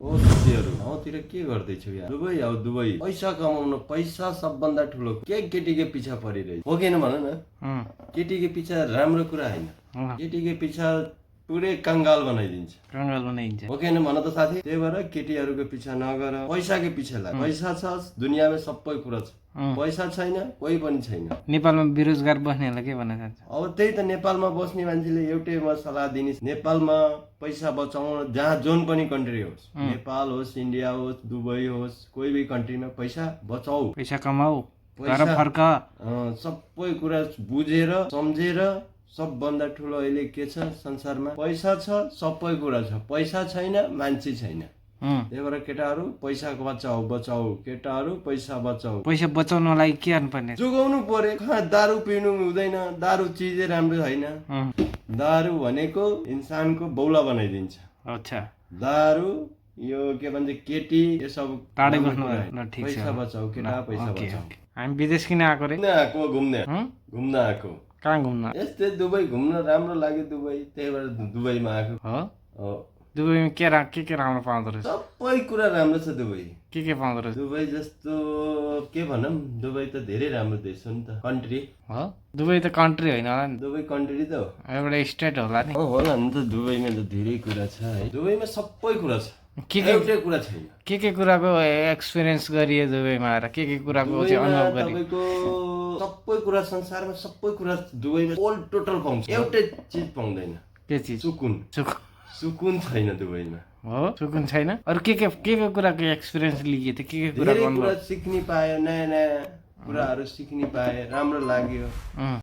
ओ साथीहरु तिर के गर्दैछौ यार? दुबई आऊ दुबई। पैसा कमाउन, पैसा सबभन्दा ठुलो केटीको पिछा परिरहेछ। हो किन भन न? केटीको पिछा राम्रो कुरा हैन। केटीको पिछा पुरै कंगाल बनाइदिन्छ। हो किन भन त साथी? त्यही भएर केटीहरुको पिछा नगर, पैसाको पिछा लाग। पैसा छ दुनियाँमा सबै कुरा छ। पैसा छैन कोही पनि छैन। नेपालमा बेरोजगार बस्नेहरूलाई के भन्न चाहन्छ? अब त्यही त नेपालमा बस्ने मान्छेले एउटै म सल्लाह दिने, नेपालमा पैसा बचाउन जहाँ जोन पनि कन्ट्री होस्, नेपाल होस्, इन्डिया होस्, दुबई होस्, कोही भी कन्ट्रीमा पैसा बचाऊ, पैसा कमाऊ, घर फर्क, सबै कुरा बुझेर सम्झेर। सबभन्दा ठुलो अहिले के छ संसारमा? पैसा छ, सबै कुरा छ। पैसा छैन, मान्छे छैन। त्यही भएर केटाहरू पैसा बचाऊ बचाऊ, केटाहरू पैसा बचाऊ। पैसा बचाउनको लागि के गर्नुपर्ने? जोगाउनु पर्यो। दारू पिउनु हुँदैन, दारू चिजै राम्रो छैन। दारू भनेको इन्सानको बौला बनाइदिन्छ। अच्छा, दारू यो के भन्छ केटी यो सब टाढै बस्नु ल ठीक छ। पैसा बचाऊ केटा, पैसा बचाऊ। हामी विदेश किन आएको रे? घुम्न आएको। कहाँ घुम्न? यस्तै दुबई घुम्न राम्रो लाग्यो दुबई, त्यही भएर दुबईमा आएको। हो, दुबईमा के राम्रो पाउँदो रहेछ? सबै कुरा राम्रो छ दुबई। के पाउँदो रहेछ? दुबई जस्तो के भनौँ, दुबई त धेरै राम्रो देश हो नि त, कन्ट्री हो। दुबई त कन्ट्री होइन होला नि? दुबई कन्ट्री त हो, एउटा स्टेट होला नि। होला नि त। दुबईमा त धेरै कुरा छ है, दुबईमा सबै कुरा छ, एउटै कुरा छैन। के कुराको एक्सपिरियन्स गरियो दुबईमा आएर? के कुराको चाहिँ अनुभव गरियो? तपाईँको सबै कुरा, संसारमा सबै कुरा दुबईमा ओल टोटल पाउँछ, एउटै चिज पाउँदैन। के चिज? सुकुन छैन दुबईमा। हो, सुकुन छैन। अरू के कुराको एक्सपिरियन्स लियो त? के कुरा सिक्ने पायो, नयाँ नयाँ कुराहरू सिक्ने पाए, राम्रो लाग्यो।